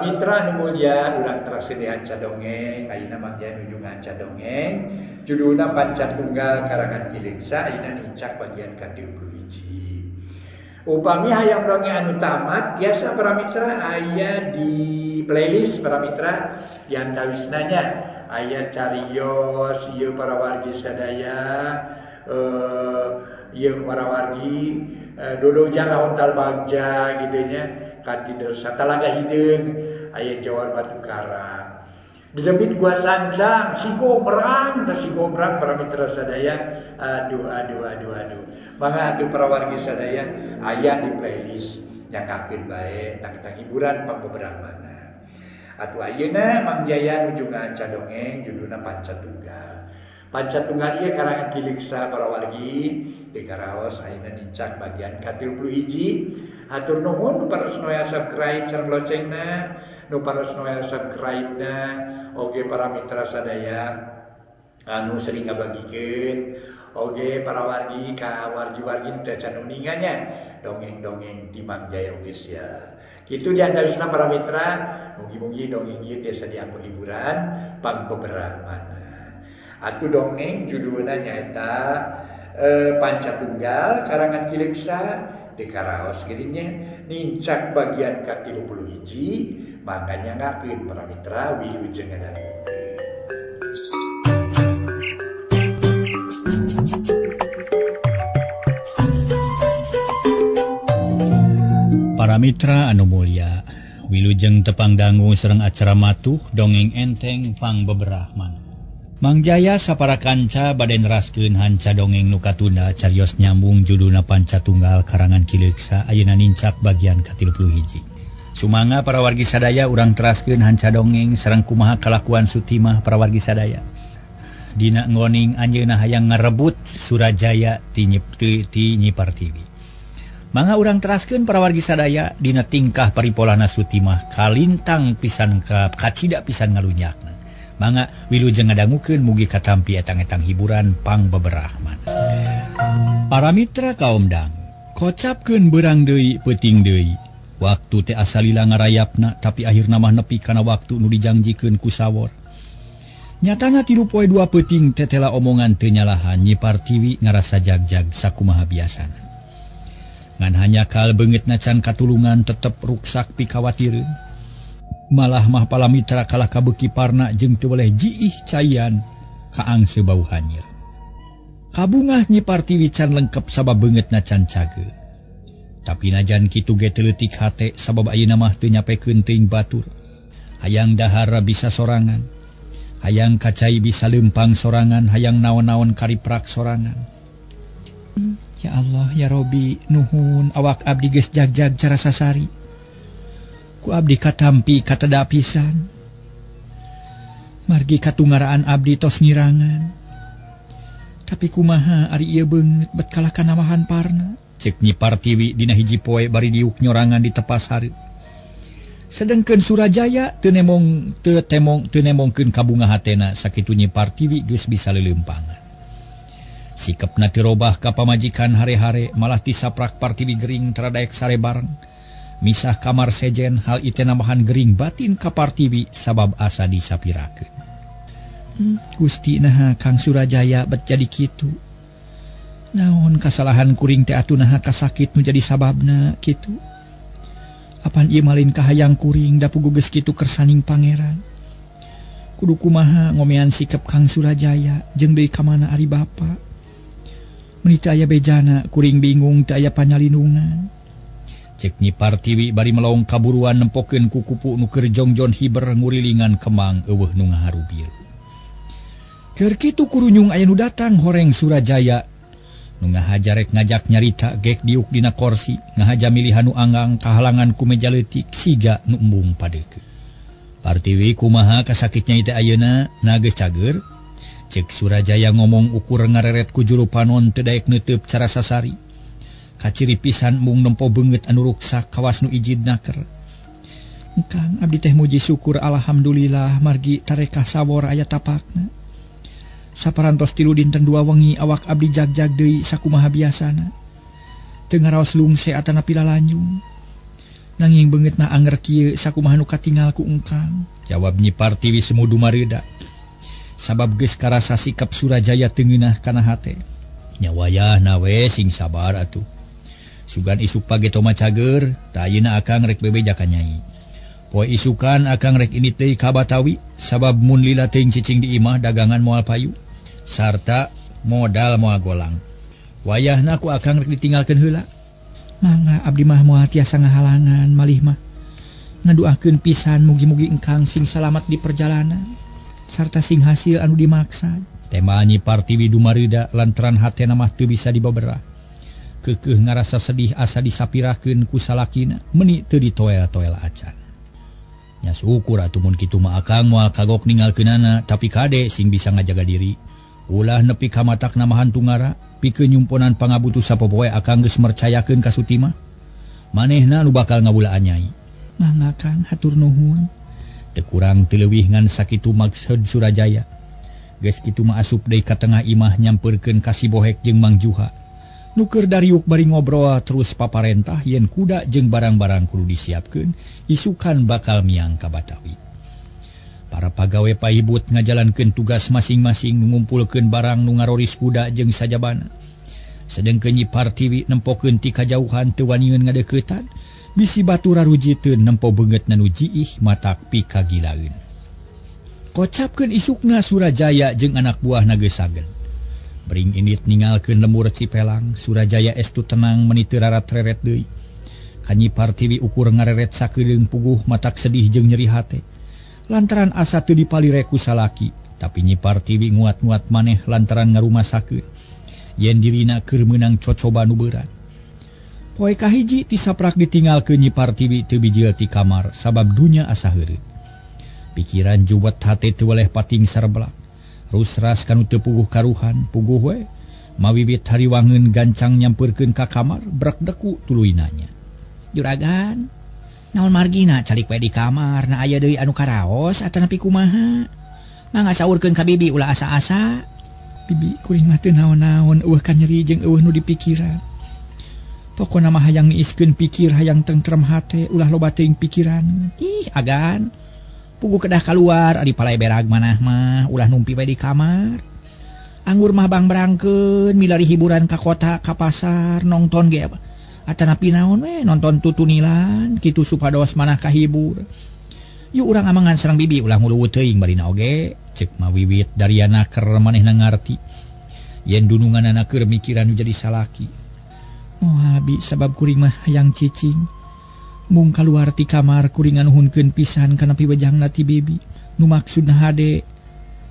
Para mitra anu mulia urang teraskeun di hanca dongeng, ayeuna Mang Jaya nuju ngahanca dongeng judulna Panca Tunggal karangan Ki Leuksa, ayeuna nincak bagian ka-31. Upami hayang dongeng anu tamat tiasa para mitra aya di playlist para mitra di antawisna nya aya carios ieu para wargi sadaya, ieu para wargi dodojang hontal bagja gitu nya kanti dersa talaga hideung aya jawar batu karang dedebit gua sancang si gombrang teh si gombrang para mitra sadaya. Aduh aduh aduh aduh, mangga atuh para wargi sadaya aya di playlist nyangkakeun bae tentang hiburan pangbeberahmana. Atuh ayeuna Mang Jaya nuju ngahanca dongeng judulna Panca Tunggal. Panca Tunggal ieu karangan Ki Leuksa para wargi di karaos ayeuna nincak bagian ka-31. Hatur nuhun nu paros noel subscribe sareng loncengna, nu paros noel subscribe-na, oge para mitra sadaya anu sering ngabagikeun, oge para wargi ka wargi-wargi nu teu acan uninga nya dongeng-dongeng di Mang Jaya Official. Kitu di antawisna para mitra, mugi-mugi dongeng ieu tiasa dianggo hiburan pangbeberahmana. Atuh dongeng judulna nyaeta Panca Tunggal karangan Ki Leuksa di karaos geuning nya nincak bagian ka-31, mangga nyanggakeun para mitra wilujeng ngadangukeun. Para mitra anu mulia, wilujeng tepang dangu sareng acara matuh dongeng enteng pangbeberahmana. Mang Jaya sapara kanca bade neraskeun hanca dongeng nu katunda carios nyambung judulna Panca Tunggal karangan Ki Leuksa ayeuna nincak bagian ka-31. Sumangga para wargi sadaya urang teraskeun hanca dongeng sareng kumaha kalakuan Sutimah para wargi sadaya. Dina ngoning anjeunna hayang ngarebut Surajaya ti Nyi Partiwi. Mangga urang teraskeun para wargi sadaya dina tingkah paripolana Sutimah kalintang pisan ka kacida pisan ngalunyakna. Mangga wilujeng ngadangukeun mugi katampi etang-etang hiburan pangbeberahman. Para mitra kaum dang, kocapkeun beurang deui peuting deui. Waktu teh asalila ngarayapna tapi akhirna mah nepi kana waktu nu dijangjikeun ku sawor. Nyatana 3 poe 2 peuting tetela omongan teu nyalahan Nyi Partiwi ngarasa jagjag sakumaha biasana. Ngan hanya kal beungeutna can katulungan tetep ruksak pikawatireun. Malah mah pala mitra kalah kabeuki parna jeung teu weleh jiih caian kaangse bau hanyir. Kabungah Nyi Partiwi can lengkep sabab beungeutna can cageur. Tapi najan kitu ge teu leutik hate sabab ayeuna mah teu nyapekeun teuing batur. Hayang dahar bisa sorangan, hayang kacai bisa leumpang sorangan, hayang naon-naon kariprak sorangan. Ya Allah ya Robi, nuhun awak abdi geus jagjag cara sasari. Ku abdi katampi kateda pisan. Margi katungaraan abdi tos ngirangan. Tapi kumaha ari ieu beungeut bet kalah kanamahan parna. Cek Nyi Partiwi dina hiji poe bari diuk nyorangan di tepas hareup. Sedengkeun Surajaya teu nemong teu temong teu nemongkeun kabunga hatena sakitu Nyi Partiwi geus bisa leuleumpangan. Sikepna teu robah ka pamajikan hare-hare malah tisaprak Partiwi gering taradaek sare bareng. Misah kamar sejen hal ite nambahan gering batin ka Partiwi sabab asa disapirakeun. Gusti naha Kang Surajaya bet jadi kitu. Naon kasalahan kuring teh atuh naha kasakit nu jadi sababna kitu. Apan ieu malin kahayang kuring da puguh geus kitu kersaning pangeran. Kudu kumaha ngomean sikep Kang Surajaya jeung deui ka mana ari bapa. Meuni teu aya bejana kuring bingung teu aya panyalindungan. Cek Nyi Partiwi bari melong kaburuan nempokeun ku kupu nu keur jongjon hiber ngurilingan kemang eueuh nu ngaharubir. Keur kitu kurunyung aya nu datang horeng Surajaya. Nu ngahaja rek ngajak nyarita gek diuk dina korsi, ngahaja milihan nu anggang kahalangan ku meja leutik siga nu embung padeukeut. Partiwi kumaha kasakitnya teh ayeuna na geus cager. Cek Surajaya ngomong ukur ngareret ku juru panon teu daek neuteub cara sasari. Kaciri pisan mung nempo beungeut anu ruksak kawas nu ijid naker. Kang abdi teh muji syukur alhamdulillah margi tarekah sawor aya tapakna. Saparantos 3 dinten 2 wengi awak abdi jagjag deui sakumaha biasana. Teu ngaraos lungse atanapi lalanyung. Nanging beungeutna anger kieu sakumaha nu katingal ku engkang. Jawab Nyi Partiwi semu dumareuda. Sabab geus karasa sikap Surajaya teu ngeunah kana hate. Nya wayahna we sing sabar atuh. Sugan isuk pageto mah cager, tah ayeuna akang rek bebeja ka Nyai. Poe isukan akang rek ini teh ka Batawi, sabab mun lila teuing cicing di imah dagangan moal payu sarta modal moal golang. Wayahna ku akang rek ditinggalkeun heula. Mangga abdi mah moal tiasa ngahalangan malih mah. Ngaduakeun pisan mugi-mugi engkang sing salamat di perjalanan sarta sing hasil anu dimaksad. Tema Nyi Partiwi dumareuda lantaran hatena mah teu bisa dibaberah. Keukeuh ngarasa sedih asa disapirakeun ku salakina meuni teu ditoel-toel acan. Nya syukur atuh mun kitu mah akang moal kagok ninggalkeunana, tapi kade sing bisa ngajaga diri. Ulah nepi ka matakna mah hantu ngara, pikeun nyumponan pangabutuh sapopoe akang geus mercayakeun ka Sutimah. Manehna nu bakal ngabulaan Nyai. Mangga Kang, hatur nuhun. Teu kurang teu leuwih ngan sakitu maksud Surajaya. Geus kitu mah asup deui ka tengah imah nyampeurkeun ka si Bohek jeung Mang Juha. Nu keur dariuk bari ngobrol terus paparentah yen kuda jeung barang-barang kudu disiapkeun, isukan bakal miang ka Batawi. Para pagawe paibut ngajalankeun tugas masing-masing ngumpulkeun barang nu ngaroris kuda jeung sajabana. Sedengkeun Nyi Partiwi nempokeun ti kajauhan teu waniun ngadeuketan, bisi batur rarujiteun nempo beungeutna nu jiih matak pikagilaeun. Kocapkeun isukna Surajaya jeung anak buahna geus sagen. Bring indit ninggalkeun lembur Cipelang, Surajaya estu tenang meuni teu rarat-reret deui. Ka Nyi Partiwi ukur ngareret sakedeung puguh matak sedih jeung nyeri hate. Lantaran asa teu dipalire ku salaki, tapi Nyi Partiwi nguat-nguat maneh lantaran ngarumasakeun yen dirina keur meunang cocoba nu beurat. Poe kahiji ti saprak ditinggalkeun Nyi Partiwi teu bijil ti kamar sabab dunya asa heureut. Pikiran juwet hate teu weleh pating sarblak. Rusras kanu teu puguh karuhan, puguh we. Mawiwit hariwangeun gancang nyampeurkeun ka kamar, brek deku tuluy nanya. Juragan, naon margina calik we di kamar, na aya deui anu karaos atanapi kumaha? Mangga saurkeun ka bibi ulah asa-asa. Bibi kuring mah teu naon-naon, eueuh kanyeri jeung eueuh nu dipikiran. Pokona mah hayang niiskeun pikir, hayang tentrem hate, ulah loba teuing pikiran. Ih, agan. Puguh kedah kaluar ari palai berag manah mah ulah numpi we di kamar. Anggur mah bang berangkeun milari hiburan ka kota ka pasar nongton ge atanapi naon we nonton tutunilan kitu supados manah kahibur. Yuk urang amangan sareng bibi ulah nguluwut teuing barina oge. Cek mawiwit dariana keur manehna ngarti yen dununganana keur mikiran nu jadi salaki. Moal bi sabab kuring mah hayang cicing. Mung kaluar ti kamar kuring nganuhunkeun pisan kana piwejangna ti bibi nu maksudna hade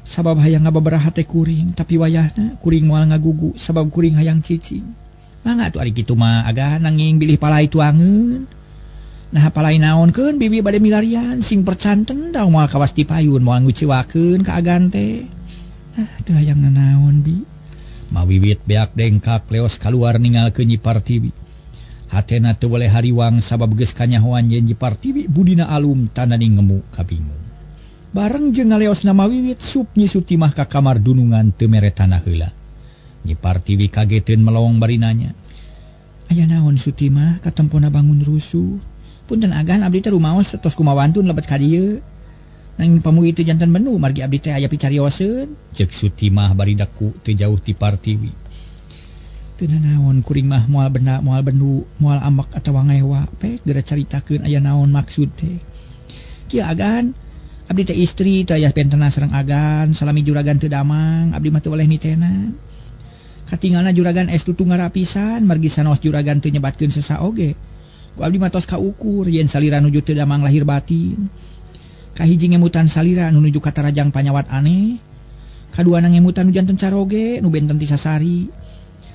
sabab hayang ngababaraha hate kuring, tapi wayahna kuring moal ngagugu sabab kuring hayang cicing. Mangga atuh ari kitu mah aga nanging bilih palai tuangeun. Nah palai naonkeun bibi bade milarian sing percanten da moal kawas ti payun moal nguciwakeun ka agan teh. Ah teu hayang nanaon bi. Mawiwit beak dengkak leos kaluar ninggalkeun Nyi Partiwi. Hatena teu weleh hariwang sabab geus kanyahoan yen Nyi Partiwi budina alum tananing ngemu kabingung. Bareng jeung ngaleosna mawiwit sup Nyi Sutimah ka kamar dunungan teu mere tanah heula. Nyi Partiwi kageteun melong bari nanya. Aya naon Sutimah katempona bangun rusuh? Punten agan abdi teh rumaos tos kumawantun lebet ka dieu. Nanging pamugi teu janten benu margi abdi teh aya picarioseun. Ceuk Sutimah bari daku teu jauh ti Partiwi. Teu nanaon kuring mah moal benda moal bendu moal ambek atawa ngewa pek geura caritakeun aya naon maksud teh. Kieu agan abdi teh istri teh aya pentena sareng agan salami juragan teu damang abdi mah teu weleh nitenan. Katingalna juragan estu tunggara pisan margi sanaos juragan teu nyebatkeun sesa oge. Ku abdi mah tos kaukur yen salira nuju teu damang lahir batin. Kahiji ngemutan salira nu nuju katarajang panyawat aneh. Kaduana ngemutan nu janten caroge nu benten ti sasari.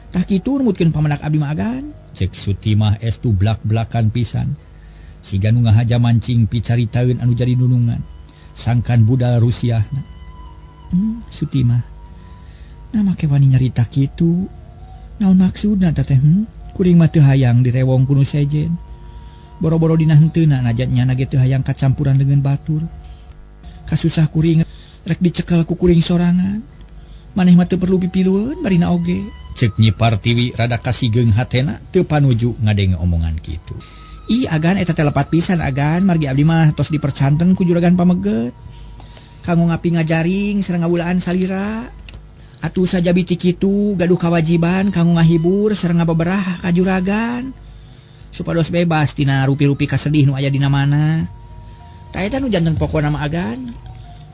Tah kitu numutkeun pamendak abdi mah agan. Cek Sutimah estu blak-blakan pisan. Siga nu ngahaja mancing picaritaeun anu jadi nunungan. Sangkan budal Rusiahna. Sutimah. Nah make wani nyarita kitu. Naon maksudna teh? Kuring mah teu hayang direwong ku nu sejen. Boro-boro dina henteuna najat nyana ge teu hayang kacampuran dengan batur. Kasusah kuring rek dicekel ku kuring sorangan. Maneh mah teu perlu pipilueun barina oge. Cek Nyi Partiwi rada kasigeung hatena teu panuju ngadenge omongan kitu. Ih agan eta teh lepat pisan agan margi abdi mah tos dipercanten ku juragan pameget. Kanggo ngapi ngajaring sareng ngawulaan salira. Atuh sajabi ti kitu gaduh kawajiban kanggo ngahibur sareng ngabeberah ka juragan. Supados bebas tina rupi-rupi kasedih nu aya dina mana. Tah eta nu janten pokona mah agan.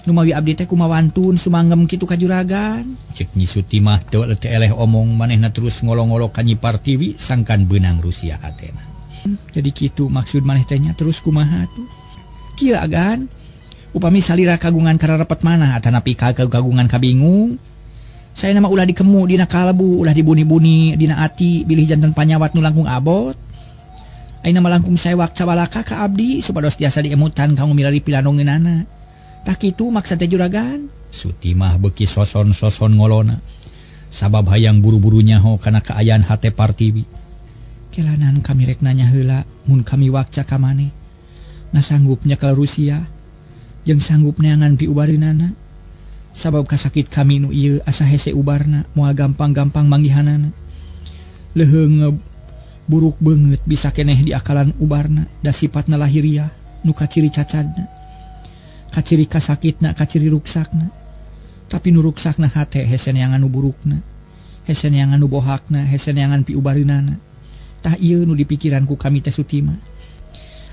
Numawi abdi teh kumawantun sumanggem kitu ka juragan. Cek Nyi Sutimah teu teu eleh omong manehna terus ngolong-ngolok ka Nyi Partiwi sangkan beunang rusia hatena. Jadi kitu maksud maneh teh nya terus kumaha tuh? Kieu agan, upami salira kagungan kararepet manah atanapi kagungan kabingung. Saya nama ulah dikemu dina kalbu, ulah dibuni-buni dina ati bilih janten panyawat nu langkung abot. Ayeuna mah langkung sewak cabalaka ka abdi supados tiasa diemutan kanggo milari pilanongeunana. Tah kitu maksud teh juragan. Sutimah beuki soson-soson ngolona sabab hayang buru-buru nyaho kana kaayaan hate Partiwi. Kelanan kami rek nanya heula mun kami wakca ka maneh. Na sanggupnya ka Rusia jeung sanggup neangan piubareunana. Sabab kasakit kami nu ieu asa hese ubarna moal gampang-gampang manggihanana. Leuheung buruk beungeut bisa keneh diakalan ubarna da sipatna lahiriah nu kaciri cacadna. Kaciri kasakitna, kaciri ruksakna. Tapi nu ruksakna hate hese neangan nu burukna. Hese neangan nu bohakna, hese neangan piubareunana. Tah ieu nu dipikiran ku kami teh Sutima.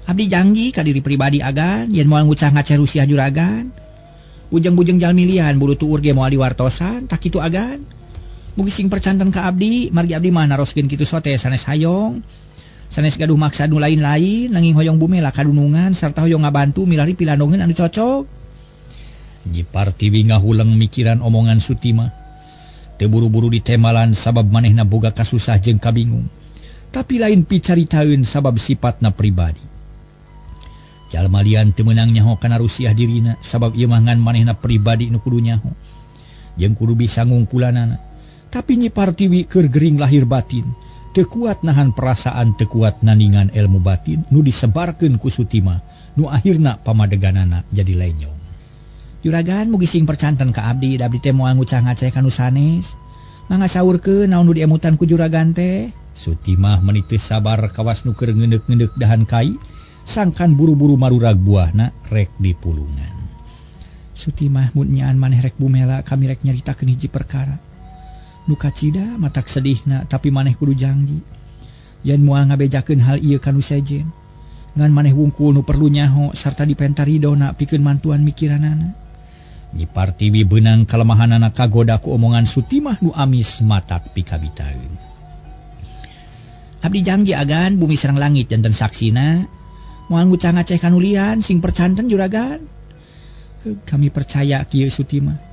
Abdi janji ka diri pribadi agan yen moal ngucah ngaceh Rusia juragan. Bujeng-bujeng jalmi lian bulu tuur ge moal diwartosan, tah kitu agan. Mugi sing percanten ka abdi, margi abdi mah naroskeun kitu sote sanes hayong. Sanes gaduh maksa nu lain-lain nanging hoyong bumela kadunungan sarta hoyong ngabantu milari pilandongeun anu cocok. Nyi Partiwi ngahuleng mikiran omongan Sutima. Teu buru-buru ditemalan sabab manehna boga kasusah jeung kabingung. Tapi lain picaritaeun sabab sipatna pribadi. Jalma lian teu meunang nyaho kana rusiah dirina sabab ieu mah ngan manehna pribadi nu kudu nyaho. Jeung kudu bisa ngungkulanana. Tapi Nyi Partiwi keur gering lahir batin. Teu kuat nahan perasaan, teu kuat naningan ilmu batin nu disebarkeun ku Sutima, nu akhirna pamadeganana jadi lenyong. Juragan mugi sing percanten ka abdi, da abdi teh moal ngucah ngaceh ka nu sanes. Mangga saurkeun naon nu diemutan ku juragan teh. Sutimah meuni teu sabar kawas nu keur ngeundeuk-ngeundeuk dahan kai, sangkan buru-buru marurag buahna rek dipulungan. Sutimah mun nyaan maneh rek bumela kami rek nyaritakeun hiji perkara. Nu kacida matak sedihna tapi maneh kudu janji yen moal ngabejakeun hal ieu ka nu sejen. Ngan maneh wungkul nu perlu nyaho sarta dipenta ridona pikeun mantuan mikiranana. Nyi Partiwi beunang kalemahanana kagoda ku omongan Sutimah nu amis matak pikabitaeun. Abdi janji agan bumi sareng langit janten saksina moal ngucah ngaceh ka nu lian sing percanten juragan. Kami percaya kieu Sutimah.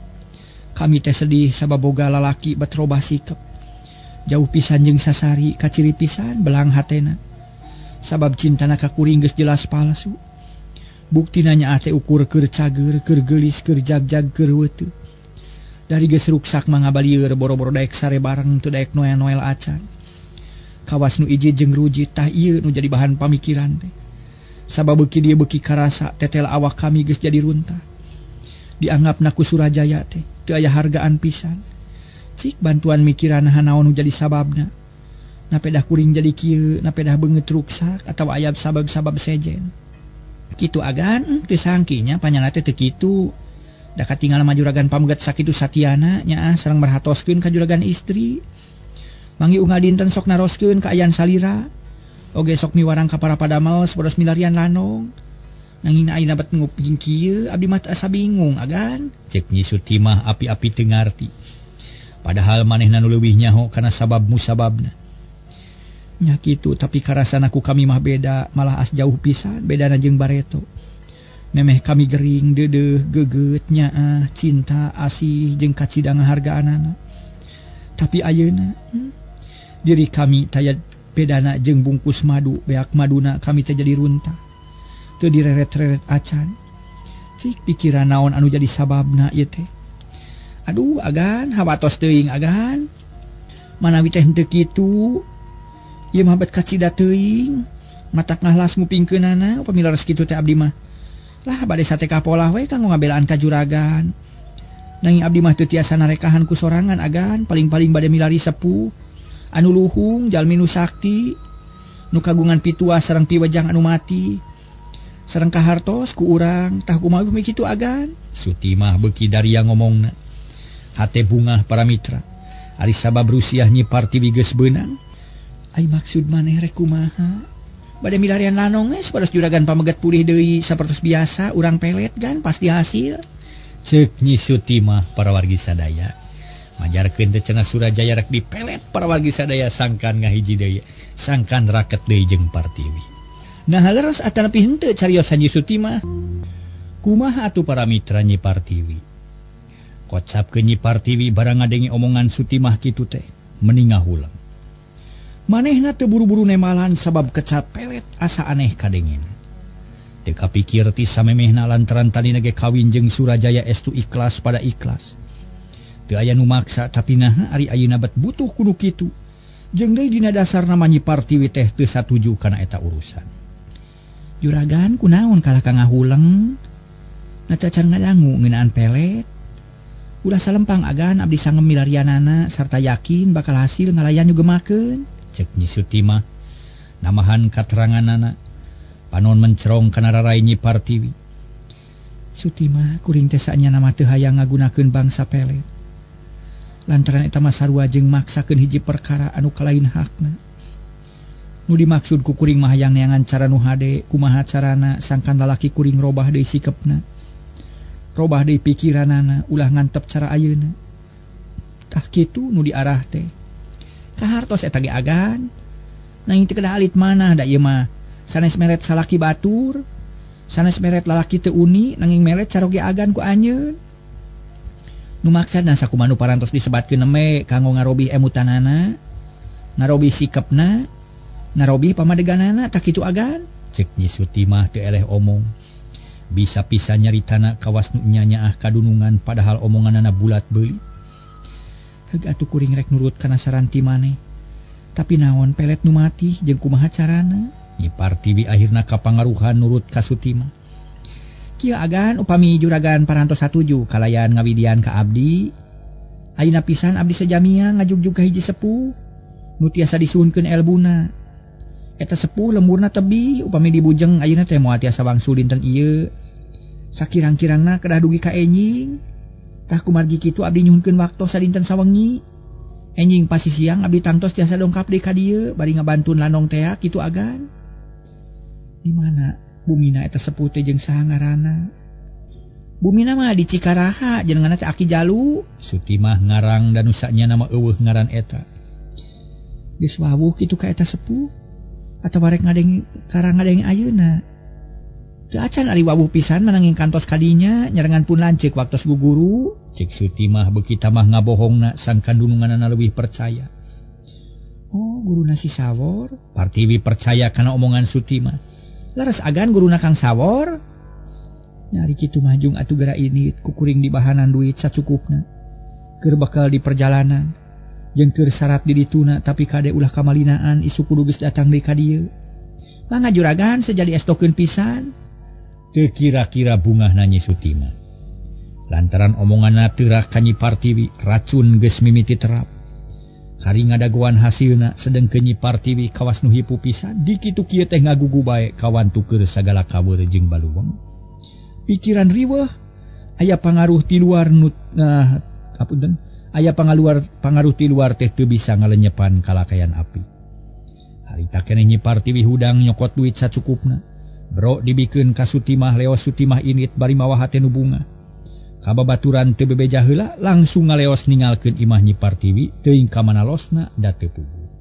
Kami teh sedih sabab boga lalaki bet robah sikep. Jauh pisan jeung sasari, kaciri pisan belang hatena. Sabab cintana ka kuring geus jelas palsu. Buktina nyaah teh ukur keur cager, keur geulis, keur jagjag, keur weuteuh. Dari geus ruksak mah ngabalieur boro-boro daek sare bareng teu daek noel-noel acan. Kawas nu ijid jeung rujit tah ieu nu jadi bahan pamikiran teh. Sabab beuki dieu beuki karasa tetel awak kami geus jadi runtah. Dianggapna ku Surajaya teh teu aya hargaan pisan. Cik bantuan mikiran naon nu jadi sababna. Na pedah kuring jadi kieu, na pedah beungeut ruksak atawa aya sabab-sabab sejen. Kitu agan teu sangkinya panyana teh teu kitu. Da katingal mah juragan pamegat sakitu satiana nyaah sareng merhatoskeun ka juragan istri. Mangi unggal dinten sok naroskeun kaayaan salira. Oge sok miwarang ka para padamel sabados milarian lanong. Nanging ayeuna bet nguping kieu abdi mah asa bingung agan. Cek Nyi Sutimah api-api teu ngarti. Padahal manehna nu leuwih nyaho kana sabab musababna. Nya kitu tapi karasana ku kami mah beda, malah as jauh pisan bedana jeung bareto. Memeh kami gering deudeuh gegeut nyaah cinta asih jeung kacida ngahargaanana. Tapi ayeuna diri kami taya bedana jeung bungkus madu, beak maduna kami teh jadi runtah. Teu direret-reret acan. Cik pikiran naon anu jadi sababna ieu teh. Aduh agan hawatos teuing agan. Manawi teh henteu kitu. Ieu mah bet kacida teuing. Matak ngahlas ngupingkeunana upami leres kitu teh abdi mah. Lah bade sate kapolah we kanggo ngabelaan ka juragan. Nanging abdi mah teu tiasa narekahan ku sorangan agan, paling-paling bade milari sepuh anu luhung jalmi nu sakti nu kagungan pitua sareng piwejang anu mati sareng kahartos ku urang tah kumaha bumi kitu agan. Sutimah beuki daria ngomongna. Hate bungah para mitra. Ari sabab Rusiah Nyi Partiwi geus beunang. Ai maksud maneh rek kumaha? Bade milarian lanong geus pados juragan pamegat pulih deui sapertos biasa urang pelet gan pasti hasil. Ceuk Nyi Sutimah para wargi sadaya. Majarkeun teh cenah Surajaya rek dipelet para wargi sadaya sangkan ngahiji deui, sangkan raket deui jeung Partiwi. Nah leres atanapi henteu cariosan Nyi Sutimah. Kumaha atuh para mitra Nyi Partiwi? Kocapkeun Nyi Partiwi barang ngadenge omongan Sutimah kitu teh, meni ngahuleng. Manehna teu buru-buru nemalan sabab kecap pelet asa aneh kadengena. Teu kapikir ti samemehna lantaran tadina ge kawin jeung Surajaya estu ikhlas pada ikhlas. Teu aya nu maksa tapi naha ari ayeuna bet butuh kudu kitu. Jeung deui dina dasarna mah Nyi Partiwi teh teu satuju kana eta urusan. Juragan kunaon kalah ka ngahuleng? Na teu acan ngadangu ngeunaan pelet. Ulah salempang agan abdi sangem milarianana sarta yakin bakal hasil ngalayan nyugemakeun. Cek Nyi Sutimah namahan kateranganana panon mencerong kana rarai Nyi Partiwi. Sutimah kuring teh saenyana mah teu hayang ngagunakeun bangsa pelet. Lantaran eta mah sarua jeung maksakeun hiji perkara anu kalain hakna. Nu dimaksud ku kuring mah hayang neangan cara nu hade, kumaha carana sangkan lalaki kuring robah deui sikepna. Robah deui pikiranana ulah ngantep cara ayeuna. Tah kitu nu diarah teh. Kahartos eta ge agan. Nanging teu kedah alit manah da ieu mah. Sanes meret salaki batur, sanes meret lalaki teu uni, nanging meret caroge agan ku anjeun. Nu maksudna sakumaha nu parantos disebatkeun neme kanggo ngarobih emutanana, ngarobih sikepna, ngarobih pamadeganana tah kitu agan. Cek Nyi Sutimah teu eleh omong. Bisa pisan nyaritana kawas nu nyanyaah kadunungan padahal omonganana bulat beulit. Heug atuh kuring rek nurut kana saran ti maneh. Tapi naon pelet nu mati jeung kumaha carana? Nyi Partiwi akhirna kapangaruhan nurut ka Sutimah. Kieu agan upami juragan parantos satuju kalayan ngawidian ka abdi. Ayeuna pisan abdi sajamia ngajugjug ka hiji sepuh nu tiasa disuhunkeun elbuna. Eta sepuh lemburna tebih upami dibujeng ayeuna teh moal tiasa wangsul dinten ieu. Sakirang-kirangna kedah dugi ka enjing. Tah kumargi kitu abdi nyuhunkeun waktos sadinten sawengi. Enjing pasti siang abdi tangtos tiasa dongkap deui ka dieu bari ngabantun lanong tea kitu agan. Di mana bumina eta sepuh teh jeung saha ngaranna? Bumina mah di Cikaraha jenenganna teh Aki Jalu. Sutimah ngarang dan usaknya nama eueuh ngaran eta. Geus wawuh kitu ka eta sepuh atawa rek ngadenge karang ngadenge ayeuna. Teu acan ari wawuh pisan menanging kantos kadinya nyarengan pun lanceuk waktos guguru. Cek Sutimah beuki tamah ngabohongna sangkan dununganana leuwih percaya. Oh, guruna si Sawor. Partiwi percaya kana omongan Sutimah. Leres agan guruna Kang Sawor. Nyari kitu mah jung atuh geura ini ku kuring dibahanan duit sacukupna. Keur bakal di perjalanan jeung keur syarat di dituna tapi kade ulah kamalinaan isu kudu geus datang deui ka dieu. Mangga juragan sejadi estokeun pisan. Teu kira-kira bungahna Nyi Sutimah. Lantaran omonganna teu ka Nyi Partiwi racun geus mimiti terap. Kari ngadagoan hasilna sedengkeun Nyi Partiwi kawas nu hipu pisan dikitu kieu teh ngagugu bae kawantu keur sagala kaweur jeung baluweng. Pikiran riweuh aya pangaruh ti luar nu apunten aya pangaruh ti luar teh teu bisa ngalenyepan kalakayan api. Harita keneh Nyi Partiwi hudang nyokot duit sacukupna. Bro dibikeun ka Sutimah leos Sutimah init bari mawa hate nu bunga. Kababaturan teu bebeja heula langsung ngaleos ningalkeun imah Nyi Partiwi teuing ka mana losna da teu puguh.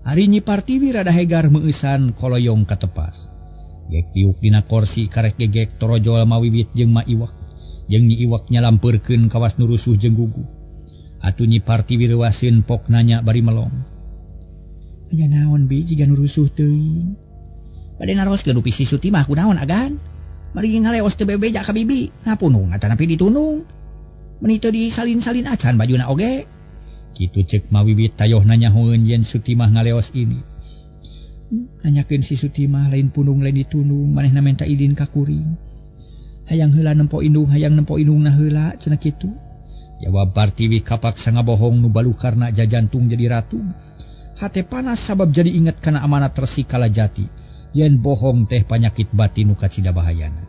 Ari Nyi Partiwi rada hegar meueusan koloyong katepas. Gek diuk dina korsi karek gegek torojol mawiwit jeung Ma Iwak. Jeung Nyi Iwak nyalampeurkeun kawas nu rusuh jeung guguh. Atuh Nyi Partiwi reuaseun pok nanya bari melong. Aya naon bi jiga nu rusuh teuing? Bade naroskeun dupi si Sutimah kunaon agan? Mari ngaleos teu bebeja ka bibi, ngapunung atanapi ditunung. Meuni teu disalin-salin acan bajuna oge. Kitu ceuk mawiwit tayoh nanyahoeun yen Sutimah ngaleos ini. Nanyakeun si Sutimah lain punung lain ditunung, manehna menta idin ka kuring. Hayang heula nempo indung, hayang nempo indungna heula cenah kitu. Jawab Partiwi kapaksa ngabohong nu balukarna jajantung jadi ratu. Hate panas sabab jadi inget kana amanat Resi Kalajati yen bohong teh panyakit batin nu kacida bahayana.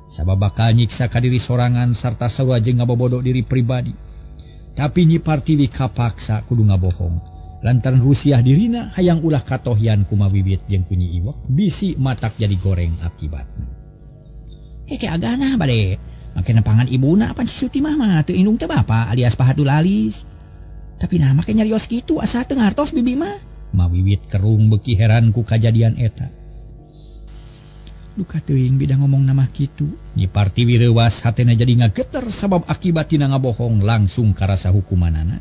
Sabab bakal nyiksa ka diri sorangan sarta sarua jeung ngabobodo diri pribadi. Tapi Nyi Partiwi kapaksa kudu ngabohong lantaran rusiah dirina hayang ulah katohyan kumawiwit jeung ku Nyi Iwak bisi matak jadi goreng akibatna. Keke agana bade make nepangan ibuna apan si Sutimah mah teu indung teh bapa alias pahatul alis. Tapi nah make nyarios kitu asa teu ngartos bibi mah. Mawiwit kerung beuki heran ku kajadian eta. Duka teuing bida ngomong nama kitu. Nyi Partiwi reuwas hatena jadi ngageter sabab akibatina ngabohong langsung karasa hukumanana.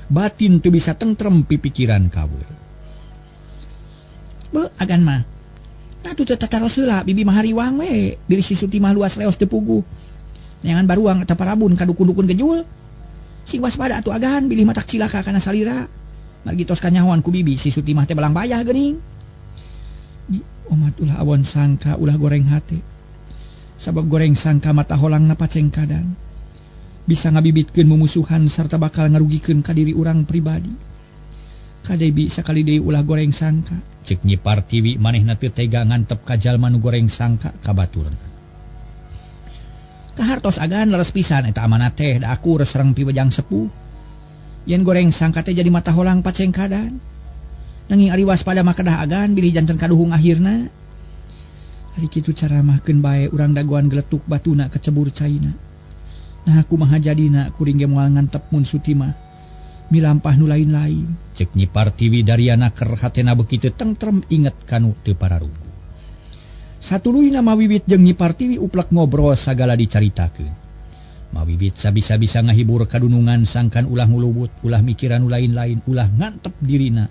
Batin teu bisa tentrem pipikiran kawur. Be agan mah. Atuh teu tataros heula bibi mah hariwang we, bilih si Sutimah luas leos teu puguh. Neangan baruang eta parabun ka dukun-dukun gejul. Sing waspada atuh agan bilih matak cilaka kana salira. Margi tos kanyahoan ku bibi si Sutimah teh belang bayah geuning. Omat ulah awon sangka ulah goreng hate. Sabab goreng sangka mata holangna pacengkadan. Bisa ngabibitkeun mumusuhan sarta bakal ngarugikeun ka diri urang pribadi. Kadebi sakali deui ulah goreng sangka. Cek Nyi Partiwi manehna teu tega ngantep ka jalma nu goreng sangka ka baturna. Kahartos agan leres pisan eta amanat teh da aku resreng piwejang sepuh. Yen goreng sangka teh jadi mata holang pacengkadan. Nanging ari waspada mah kedah agan bilih janten kaduhung akhirna. Ari kitu caramahkeun bae urang dagoan geletuk batuna kecebur caina. Nah kumaha jadina kuring ge moal ngantep mun Sutimah milampah nu lain-lain. Cek Nyi Partiwi dariana ker hatena beuki teu tentrem inget kanu teu pararugu. Satuluyna Mawiwit jeung Nyi Partiwi uplek ngobrol sagala dicaritakeun. Mawiwit sabisa-bisa ngahibur kadunungan sangkan ulah ngulubut, ulah mikiran nu lain-lain, ulah ngantep dirina.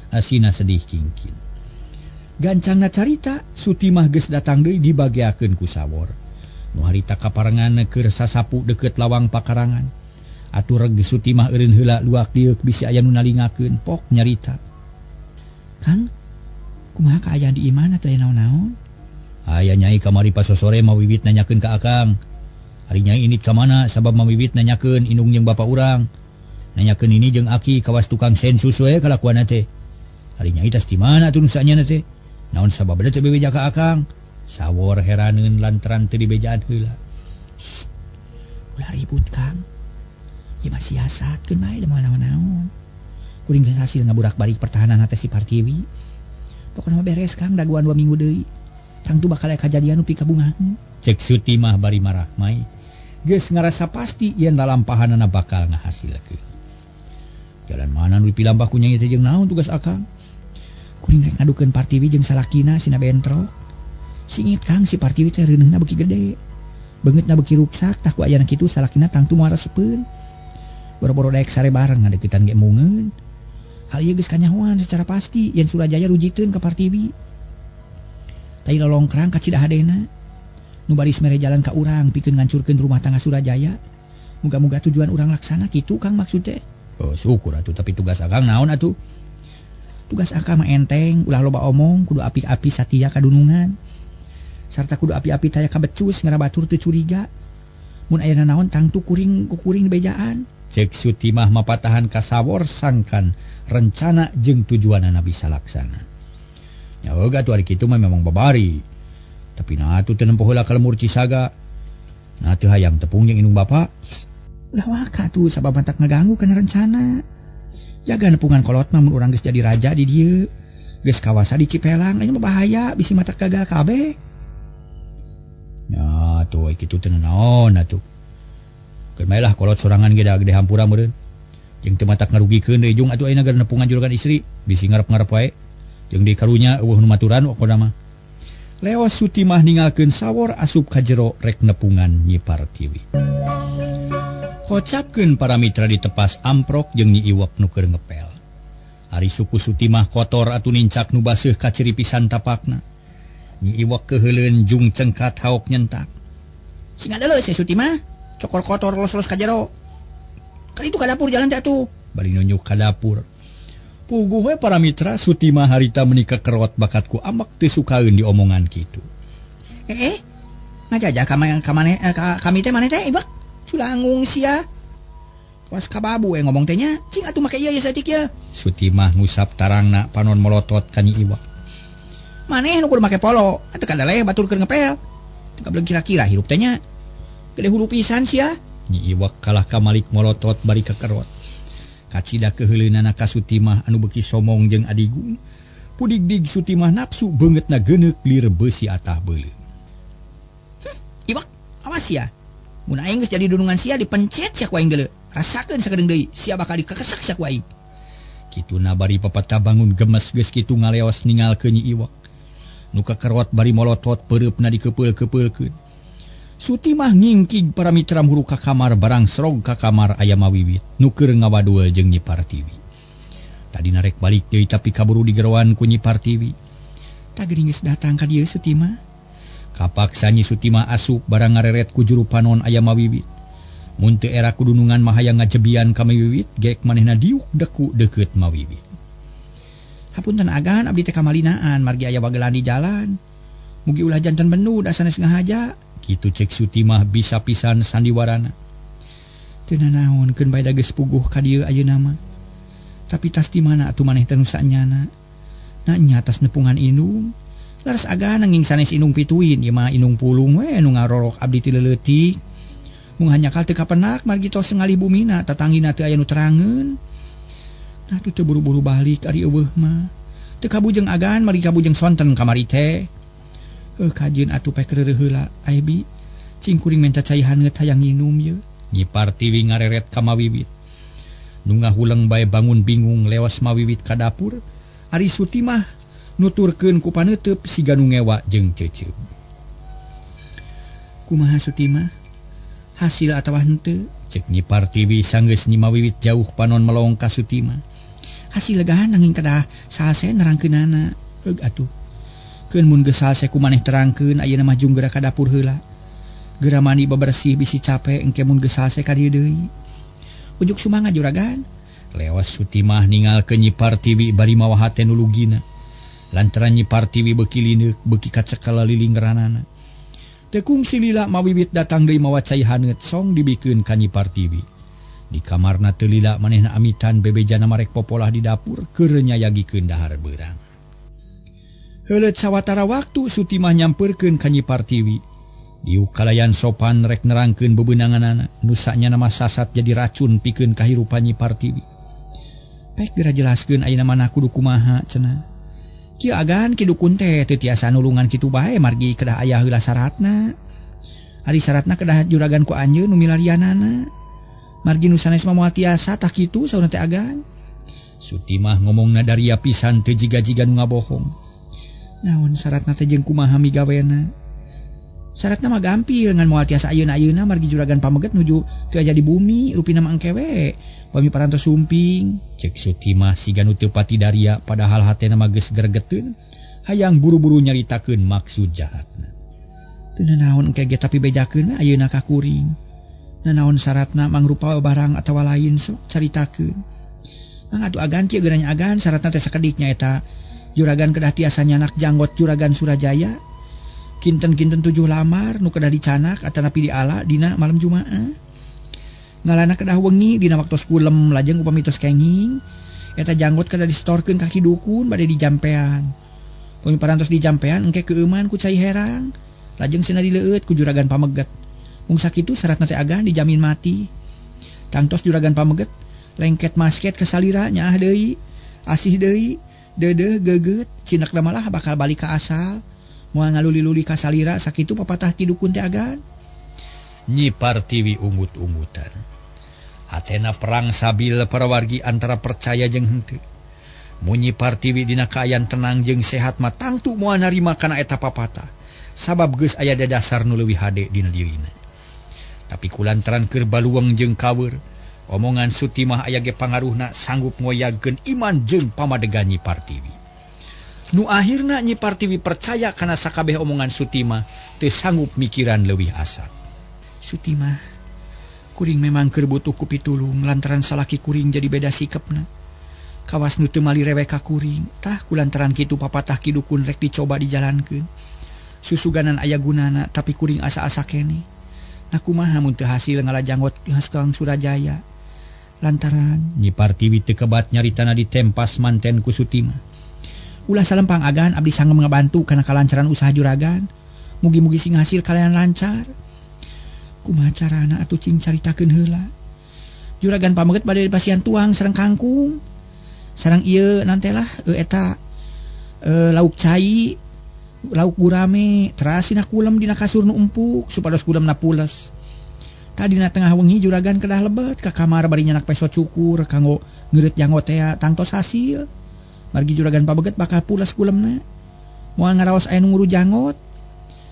Asina sedih kingkin. Gancangna carita, Sutimah geus datang deui dibageakeun ku sawor. Nu harita kaparengan keur sasapu deukeut lawang pakarangan. Atuh reg Sutimah eureun heula luak lieuk bisi aya nu nalingakeun pok nyarita. Kang, kumaha kaayaan di imah teh naon-naon? Aya nyai kamari pasosore Mawiwit nanyakeun ka akang. Ari nyai init ka mana sabab Mawiwit nanyakeun indung jeung bapa urang. Nanyakeun ini jeung aki kawas tukang sensus we kalakuanna teh. Ari nyai tas di mana atuh nu saenyana teh? Naon sababna teu bebeja ka akang? Sawor heraneun lantaran teu dibejaan heula. Ulah ribut Kang. Ieu mah siasatkeun bae da moal naon-naon. Kuring geus hasil ngaburak-balik pertahanan hate si Partiwi. Pokona mah beres Kang dagoan 2 minggu deui. Tangtu bakal aya kajadian nu pikabungahan. Cek Sutimah bari marah mai. Geus ngarasa pasti yen lalampahanana bakal ngahasilkeun. Jalan mana nu dipilampah ku nyai teh jeung naon tugas akang? Kuring rek ngadukeun Partiwi jeung salakina sina bentrok. Singit Kang si Partiwi teh reuneuhna beuki gede. Beungeutna beuki ruksak tah ku ayana kitu salakina tangtu moal resepeun. Boro-boro daek sare bareng ngadeukeutan ge mungeun. Hal ieu geus kanyahoan secara pasti yen Surajaya rujiteun ka Partiwi. Tai lolongkrang ka Cidahadena. Nu baris mere jalan ka urang pikeun ngancurkeun rumah tangga Surajaya. Muga-muga tujuan urang laksana kitu Kang maksud teh. Oh syukur atuh tapi tugas akang naon atuh? Tugas akang mah enteng, ulah loba omong, kudu api-api satia kadunungan. Sarta kudu api-api taya kabecus ngarabatur teu curiga. Mun aya naon tangtu kuring ku kuring bejaan. Cek Sutimah mapatahan ka sawor sangkan rencana jeung tujuanana bisa laksana. Nya heug atuh ari kitu mah memang babari. Tapi nah atuh teu nempo heula ka lemur Cisaga. Nah teu hayang tepung jeung indung bapa. Ulah waka atuh sabab matak ngaganggu kana rencana. Jaga nepungan kolot mah mun urang geus jadi raja di dieu. Geus kawasa di Cipelang, ini mah bahaya bisi matak gagal kabeh. Nya atuh kitu teu naon atuh. Keun bae lah kolot sorangan ge da gede hampura meureun. Jeung teu matak ngarugikeun deui jung atuh ayeuna gar nepungan juragan istri, bisi ngarep-ngarep wae. Jeung di karunya eueuh nu maturan pokona mah. Leos Sutimah ningalkeun sawor asup ka jero rek nepungan Nyi Partiwi. Kocapkeun para mitra ditepas amprok jeung Nyi Iwak nu keur ngepel. Ari suku Sutimah kotor atuh nincak nu baseuh kaciri pisan tapakna. Nyi Iwak keuheuleun jung cengkat haok nyentak. Sing adeuleu si Sutimah, cokor kotor los-los ka jero. Kali itu ka dapur jalan teh atuh. Bari nunjuk ka dapur. Puguh we para mitra Sutimah harita meuni kekerot bakatku amak teu sukaeun diomongan kitu. Ngajaja ka maneh kami teh maneh teh Iwak. Sulangung sia. Was kababu we ngomong teh nya. Cing atuh make ieu ye saeutik ye. Sutimah ngusap tarangna panon molotot ka Nyi Iwak. Maneh nu kudu make polo, atuh kadaleh batur keur ngepel. Teu kabeleg kira-kira hirup teh nya. Gede hulu pisan sia. Nyi Iwak kalah ka malik molotot bari kekerot. Kacida keuheuleunana ka Sutimah anu beuki somong jeung adigung. Pudigdig Sutimah nafsu beungeutna geuneuk lir beusi atah beuleum. Iwak, awas sia. Mun aing geus jadi dunungan sia dipencet sia ku aing deuleu. Rasakeun sakedeung deui, sia bakal dikekesak sia ku aing. Kituna bari papatah bangun gemes geus kitu ngaleos ningalkeun Nyi Iwak. Nu kekerot bari molotot peureupna dikepeul-kepeulkeun. Sutimah ngingkig para mitra huru ka kamar barang serog ka kamar aya mawiwit nu keur ngawadul jeung Nyi Partiwi. Tadi narek balik deui tapi kaburu digeroan ku Nyi Partiwi. Tah geuning geus datang ka dieu Sutimah. Kapaksa Nyi Sutimah asup barang ngareret ku juru panon aya mawiwit. Mun teu era kudunungan mah hayang ngajebian ka mawiwit gek manehna diuk deku deukeut mawiwit. Hapunten agan abdi teh kamalinaan margi aya wagelan di jalan. Mugi ulah janten bendu da sanes ngahaja. Kitu cek Sutimah bisa pisan sandiwarana. Teu nanaon keun bae da geus puguh ka dieu ayeuna mah. Tapi tas di mana atuh maneh teh nu sanyana? Na nya tas nepungan indung. Laras agan nanging sanes indung pituin ieu mah indung pulung we nu ngarorok abdi ti leuletik. Mung hanyakal teu kapenak margi tos ngalih bumina tatangina teu aya nu terangeun. Nah tuh teu buru-buru balik ari eueuh mah. Teu kabujeng agan margi kabujeng sonten kamari teh. Kajeun atuh pek reureuh heula aya bi. Cing kuring menta cai haneut hayang nginum ye. Nyi Partiwi ngareret ka mawiwit. Nu ngahuleng bae bangun bingung lewas mawiwit ka dapur. Ari Sutimah nuturkeun ku paneuteub siga nu ngewa jeung ceuceub. Kumaha Sutimah? Hasil atawa henteu? Cek Nyi Partiwi sanggeus Nyi Mawiwit jauh panon melong ka Sutimah. Hasil legahan nanging kedah salse nerangkeunana. Eug atuh. Keun mun geus salse ku maneh terangkeun ayeuna mah jung geura ka dapur heula. Geura mandi bebersih bisi cape engke mun geus salse ka dieu deui. Ujuk sumangga juragan. Lewas Sutimah ningalkeun Nyi Partiwi bari mawa hate nu lugina. Lantaran Nyi Partiwi beuki lineuk beuki kacekal lilingranana. Teu kungsi lila mawiwit datang deui mawa cai haneut song dibikeun ka Nyi Partiwi. Di kamarna teu lila manehna amitan bebejana marek popolah di dapur keur nyayagikeun dahar beurang. Heuleut sawatara waktu Sutimah nyampeurkeun ka Nyi Partiwi. Diuk kalayan sopan rek nerangkeun bebeunanganana nu sanyana mah sasat jadi racun pikeun kahirupan Nyi Partiwi. Pek geura jelaskeun ayeuna mana kudu kumaha cenah. Kieu agan ki dukun teh teu tiasa nulungan kitu bae margi kedah aya heula syaratna. Ari syaratna kedah juragan ku anjeun nu milarianana. Margi nu sanes mah moal tiasa tah kitu saurna teh agan. Sutimah ngomongna daria pisan teu jiga-jiga nu ngabohong. Naon syaratna teh jeung kumaha migawena? Syaratna mah gampil ngan moal tiasa ayeuna-ayeuna margi juragan pameget nuju teu aya di bumi rupina mah engke we. Pami parantos sumping. Cek Sutimah siga nu teu pati daria padahal hatena mah geus gregeteun hayang buru-buru nyaritakeun maksud jahatna. Teu nanaon engke ge tapi bejakeun we ayeuna ka kuring. Nanaon syaratna mangrupa barang atawa lain sok caritakeun. Mang atuh agan kieu geura nya agan syaratna teh sakedik nyaeta juragan kedah tiasa nyanak janggot juragan Surajaya. Kinten-kinten 7 lamar nu kedah dicanak atanapi diala dina malam Jumaah. Ngalana kedah wengi dina waktos kulem lajeng upami tos kenging eta janggot kedah distorkeun ka ki dukun bade dijampean. Upami parantos dijampean engke keueuman ku cai herang lajeng cenah dileueut ku juragan pameget. Mung sakitu syaratna teh agan dijamin mati. Tangtos juragan pameget lengket masket ka salira nyaah deui asih deui deudeuh geugeut cinakna malah bakal balik ka asal moal ngaluli-luli ka salira sakitu papatah ti dukun teh agan. Nyi Partiwi ungut-ungutan. Hatena perang sabil para wargi antara percaya jeung henteu. Mun Nyi Partiwi dina kaayaan tenang jeung sehat mah tangtu moal narima kana eta papatah. Sabab geus aya dadasar nu leuwih hade dina dirina. Tapi kulantaran keur baluang jeung kaweur, omongan Sutimah aya ge pangaruhna sanggup ngoyagkeun iman jeung pamadegan Nyi Partiwi. Nu akhirna Nyi Partiwi percaya kana sakabeh omongan Sutimah teu sanggup mikiran leuwih asat. Sutimah, kuring memang keur butuh ku pitulung lantaran salaki kuring jadi beda sikepna. Kawas nu teu mali rewe ka kuring, tah kulantaran kitu papatah ki dukun rek dicoba dijalankeun. Susuganan aya gunana tapi kuring asa-asa keneh. Nah kumaha mun teu hasil ngala janggot Kang Surajaya. Lantaran Nyi Partiwi teu kebat nyaritana ditempas manten ku Sutimah. Ulah salempang agan abdi sangem ngabantu kana kalancaran usaha juragan. Mugi-mugi sing hasil kalian lancar. Kumaha carana atuh cing caritakeun heula. Juragan pameget bade dipasihan tuang sareng kangkung. Sareng ieu nantelah eta lauk cai, lauk gurame, terasina kulem dina kasur nu empuk supados kulemna pules. Tadina tengah wengi juragan kedah lebet ka kamar bari nyanak peso cukur kanggo ngeureut janggot tea tangtos hasil. Margi juragan pabeget bakal pules kulemna. Moal ngaraos aya nu nguru janggot.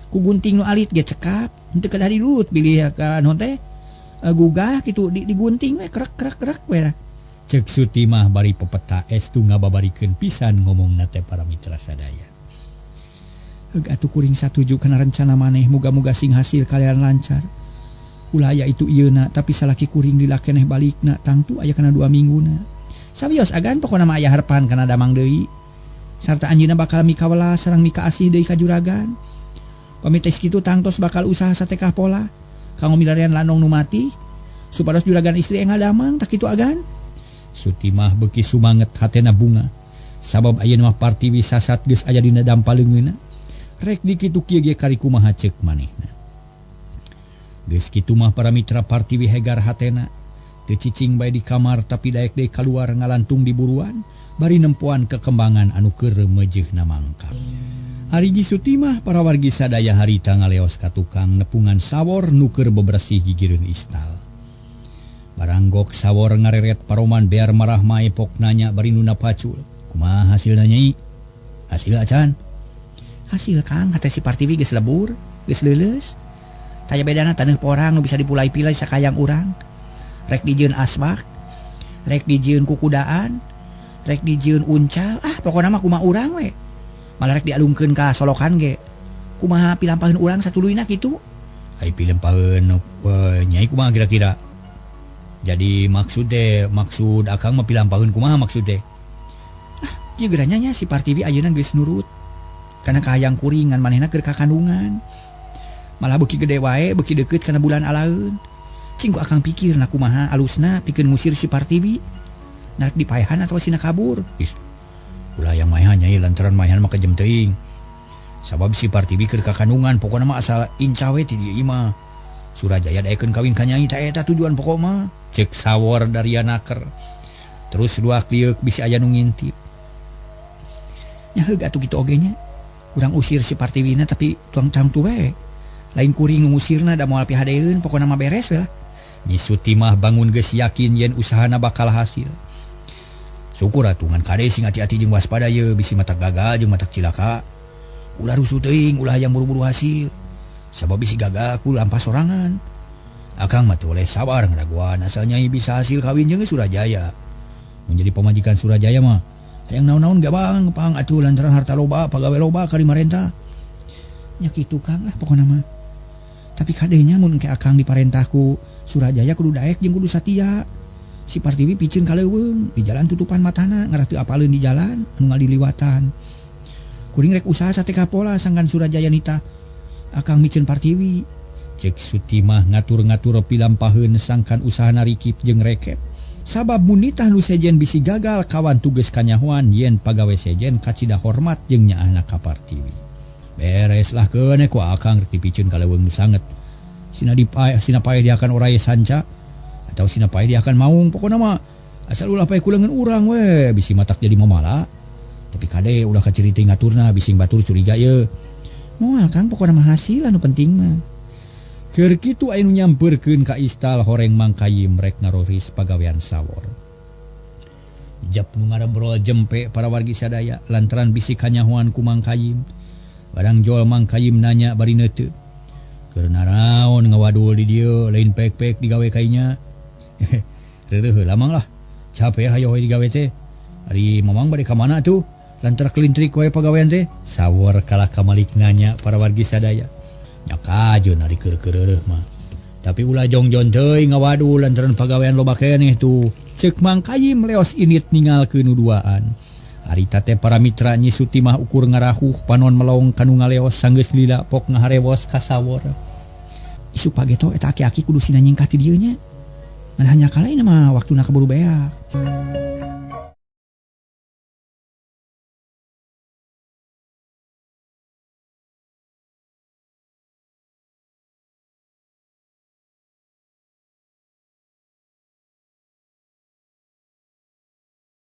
Ku gunting nu alit ge cekap, henteu kedah dirut bilih ka naon teh gugah kitu digunting we krek krek krek we. Cek Sutimah bari pepeta estu ngababarikeun pisan ngomongna teh para mitra sadaya. Heug atuh kuring satuju kana rencana maneh, muga-muga sing hasil kalian lancar. Ulah aya itu ieuna tapi salaki kuring dilakeneh balikna tangtu aya kana 2 mingguna. Sawios agan pokona mah aya harepan kana damang deui. Sarta anjeunna bakal mikawelas sareng mikaasih deui ka juragan. Pami tes kitu tangtos bakal usaha satekah pola kanggo milarian lanong nu mati supados juragan istri engal damang tak kitu agan. Sutimah beuki sumanget hatena bunga sabab ayeuna mah Partiwi sasat geus aya dina dampa leungeunna. Rek dikitu kieu ge kari kumaha ceuk manehna. Geus kitu mah para mitra Partiwi hegar hatena teu cicing bae di kamar tapi daek deui kaluar ngalantung di buruan bari nempoan kekembangan anu keur meujeuhna mangkak. Ari Nyi Sutimah para wargi sadaya harita ngaleos ka tukang nepungan sawor nu keur bebersih gigireun istal. Baranggok sawor ngareret paroman bear marah maepok nanya bari nuna pacul. Kumaha hasilna Nyai? Hasil acan? Hasil Kang, hate si Partiwi geus lebur, geus leuleus. Taya bedana taneuh porang nu bisa dipulai-pilai sakayang urang. Rek dijieun asbak, rek dijieun kukudaan, rek dijieun uncal, ah pokona mah kumaha urang we. Malah rek dialungkeun ka solokan ge. Kumaha pilampaheun urang satuluyna kitu? Ai pilampaheun Nyai kumaha kira-kira? Jadi maksud teh, maksud akang mah pilampaheun kumaha maksud teh? Ah, ieu geura nya si Partiwi ayeuna geus nurut. Kana kahayang kuring ngan manehna keur kakandungan. Malah beuki gede wae, beuki deukeut kana bulan alaeun. Cing ku akang pikir na kumaha alusna pikeun ngusir si Partiwi. Narek dipaehan atawa sina kabur. Is, ulah yang maehan Nyai lantaran maehan mah kejem teuing. Sabab si Partiwi keur kakandungan pokona mah asal inca we ti dieu imah. Surajaya daekeun kawin ka Nyai ta eta tujuan pokok mah. Cek sawor dari naker. Terus dua kliuk bisi aya nu ngintip. Nya heug atuh kitu oge nya. Urang usir si Partiwina tapi tuang tangtu we. Lain kuring ngusirna da moal pihadeeun pokona mah beres we lah. Nyi Sutimah bangun geus yakin yen usahana bakal hasil. Syukur atuh ngan kade sing hati-hati jeung waspada ye bisi matak gagal jeung matak cilaka. Ulah rusuh teuing, ulah hayang buru-buru hasil. Sabab bisi gagal ku lampas sorangan. Akang mah teu oleh sabar ngadaguan asal Nyai bisa hasil kawin jeung Surajaya. Menjadi pamajikan Surajaya mah hayang naon-naon ge bang, pang atuh lantaran harta loba, pagawe loba ka dimarentah. Nya kitu Kang lah pokona mah. Tapi kadenya mun engke akang diparentah ku Surajaya kudu daek jeung kudu satia. Si Partiwi piceun ka leuweung, di jalan tutupan matana, ngarah teu apaleun di jalan anu ngaliliwatan. Kuring rek usaha satekah pola sangkan Surajaya nita akang miceun Partiwi. Cek Sutimah ngatur-ngatur pilampaheun sangkan usahana rikip jeung rekep. Sabab munitah nu sejen bisi gagal kawan tugas kanyahoan yen pagawe sejen kacida hormat jeung nyaahna ka Partiwi. Bereslah keun ku akang rek dipiceun ka leuweung nu sanget. Sina dipaeh sina paeh diakan oray sanca atau sina paeh diakan maung pokona mah asal ulah paeh kulengan urang we bisi matak jadi mamala. Tapi kade ulah kaciriti ngaturna bising batur curiga ye. Moal Kang pokona mah hasil anu penting mah. Keur kitu aya nu nyamperkeun ka istal horeng Mangkayim rek ngaroris pagawean sawor. Jap nu ngarebrol jempe para wargi sadaya lantaran bisi kanyahoan ku Mangkayim. Barang jol Mangkayim nanya bari neuteup. Keur naraon ngawadul di dieu lain pek-pek digawe kainya. Reureuh heula mang lah. Capek hayo we digawe teh. Ari mamang bade ka mana tuh? Lantaran kelintrik wae pagawean teh. Sawor kalah kamalik nanya para wargi sadaya. Nya kajeun ari keur-keureuh mah. Tapi ulah jongjon teuing ngawadul lantaran pagawean loba keneh tuh. Ceuk Mangkayim leos init ningalkeun nu duaan. Harita teh para mitra Nyi Sutimah ukur ngarahuh panon melong kanu ngaleos sanggeus lila pok ngaharewos ka sawor. Isu pageto eta aki-aki kudu sina nyingkah ti dieu nya. Ngan hanya kala ini mah waktuna keburu beak.